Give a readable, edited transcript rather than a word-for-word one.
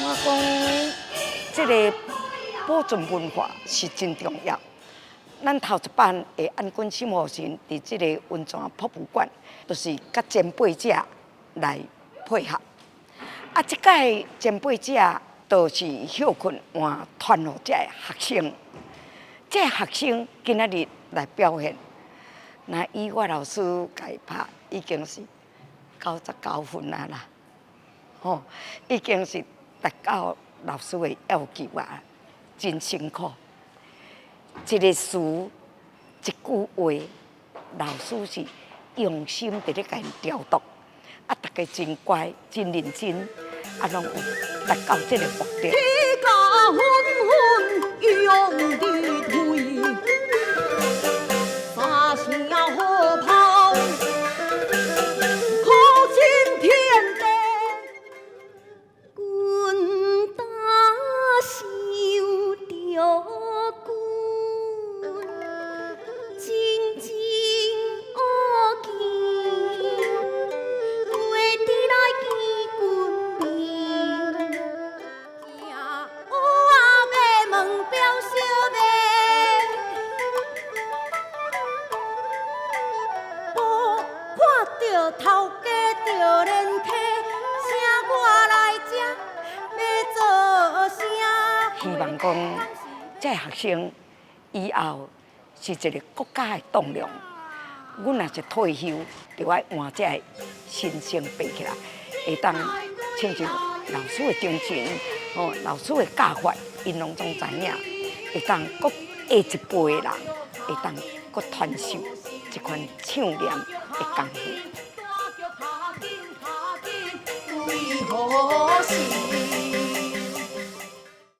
覺講，這个保存文化是真重要。咱頭一擺的安君守護神佇這个溫泉博物館，就是佮前輩者來配合。啊，這擺前輩者就是歇睏換傳予這个學生，這个學生今仔日來表現。那以我老師共伊拍，已經是99分啊啦，吼，已經是達到老師的要求啊，真辛苦。一个詞，一句話，老師是用心佇咧共𪜶雕琢，啊，逐家真乖，真認真，啊，攏有達到這个目的。天價紛紛勇的退，三聲火炮，可震天地。阮擔想著君，真情惡見，袂得來見君面。有啊，欲問表小妹，無看著頭家著連溪，請我來這欲做啥？希望講，這个學生以後是一个國家的棟梁。阮若是退休，就愛換這个新生爬起來，會當親像老師的精神，吼，老師的教法，𪜶攏總知影，會當閣下一輩的人，會當閣傳授這款唱念的功夫。為何時？